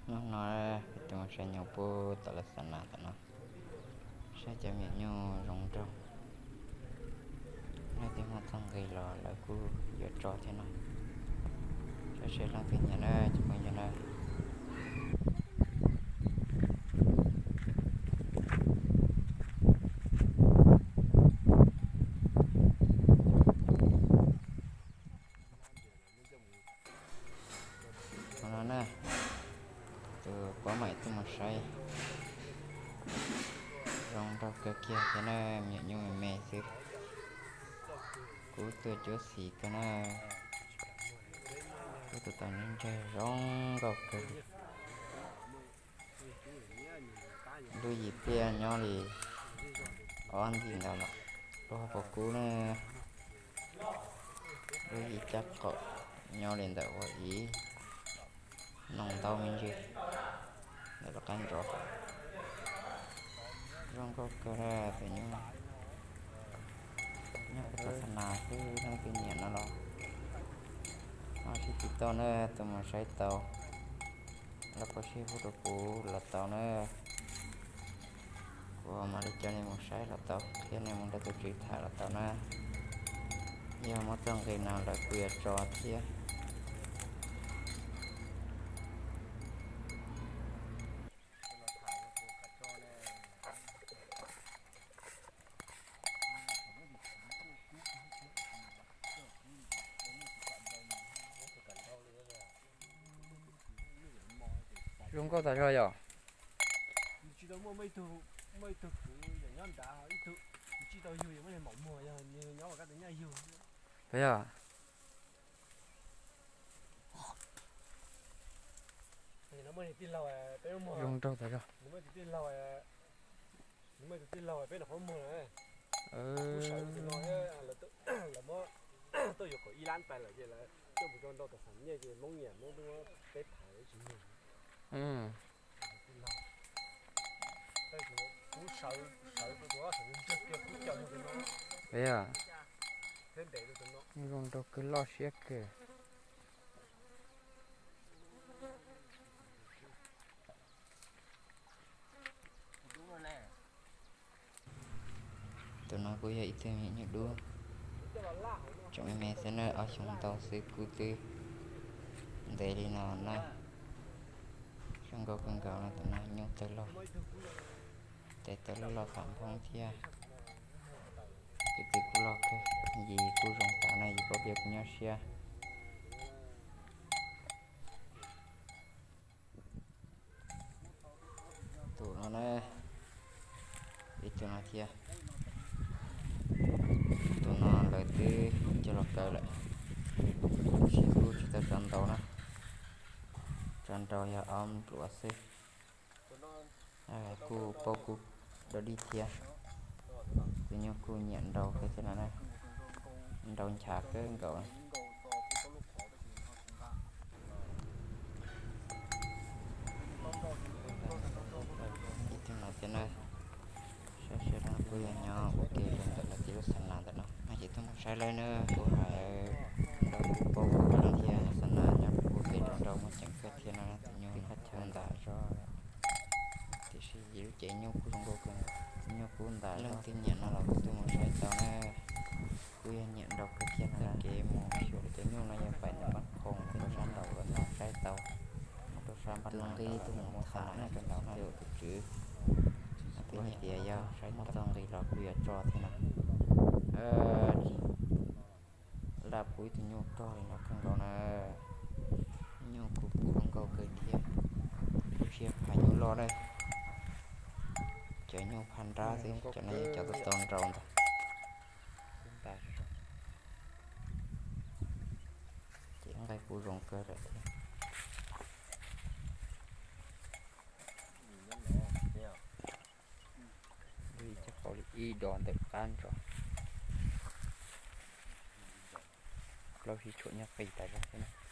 Hnub no kuv tus mus saib nyuj pub tau lawv xa nas tom no, saib cov me nyuam nyuj zoo nraug. Leej twg muaj txoj nqi los lawv kuj yuav tso thiab no. Saib seb leej twg nyiam na cov phooj ywg na. Qhov no na, tus kuv mam tuaj mus saib, zoo nraug kawg kiag thiab na, me nyuam nyuj me me xwb. Kub tuaj cuab xis kawg na, kub tuaj tau ntseg zoo nkauj kawg li. Lub yim pliaj nyob li ob nti ntawd lawm, lub hauv paus kub na, lub yim caj qaum nyob li ntawm ua ib noo ntaub me ntsis ntawm lub qab ntsov. Zoo nkauj kawg tus nyuj. Nyob pem tau xa nas xwb, leej twg nyiam no los ho sib tiv tauj na, tuaj mus saib tau, los koj sib hu rau kuv los tau na. Kuv mam li coj nej mus saib los tau, thiab nej mus nrog tus tswv tham los tau na. Yog muaj txoj nqi no lawv kuj yuav tso thiab. Zoo nkauj tas zog yom. Tsis tau muaj, muaj ib tug kwv nyob nrad, ib tug tsis tau yug, yog muaj niag maum muag, yog nws nyob ua kab tus nyaj yug. Puas yog? Zoo nraug tas zog. Nws muaj tus tij laug peb nram qhov muag na, lawv muab tuaj yuav kaum ib lab tais lawm ces lawv coj mus tso nrau tom xam nyej ces Hmoob nyiam Hmoob twb muab peb phav tsis muag. Zoo nraug kawg, loj siab kawg. Tus no kuj yog ib tug me nyuam nyuj dub, tseem me me xwb na, ob xyoos ntau xwb kub twb ntev li no na. Zoo nkauj kawg nkaus no, tus no nyuj tawg loj, tes tawg loj loj tham nphoob thiab. Kwv tij kuj loj kawg, yim kuj zoo tas na, yim paub piav kuj nyuaj siab. Tus no na, ib tug no thiab. Tus no lawv twb coj los kaw lawm, tab sis kuj tsis tau tso ntau na, tso nrau yog ob npluav xwb. Kuj paub kuj dog dig thiab. Tus nyuj kuj nyiam nrau kawg thiab no na, nrau nchav kawg nkaus. Ib tug no thiab na, saib seb lawv kuj yog nyob ua ke rau ntawm lawv tej lub xa nas ntawm no. No ces tuaj mus saib lawv na, kuv hais nrau kuj paub kuj dog dig thiab, xa nas nyob ua ke rau nrau muaj ceem kawg thiab no. Tus nyuj kuj ntas zog, tiam sis lub cev nyuj kuj zoo nkauj kawg, nyuj kub ntas. Leej twg nyiam no los kuj tuaj mus saib tau na. Kuj yog nyiam nrau kawg thiab no. Kev mus xyuas lawv cov nyuj no yog pais ntawm Npab Khoom rau sab nraud lawm no saib tau, mus rau sab Npab Noo ntawd tuaj mus tham na rau nraud no tus tswv. Kuj hais tias yog saib muaj txoj nqi los kuj yuav tso thiab no. Laj pub ib tug nyuj rog li no kawg nkaus na. Nyuj kuj pum zoo nkauj kawg thiab, kuj tsis yog phaj nyuj loj na. Cov nyuj phaj nrab xwb, cov no yog cov tau tau nrau ntag. Ces nqaij kuj zoo kawg lawm thiab. Ib cov qau li ib dos ntawm qab ntso, plaub hib tshuam nyuj qis tas zog thiab.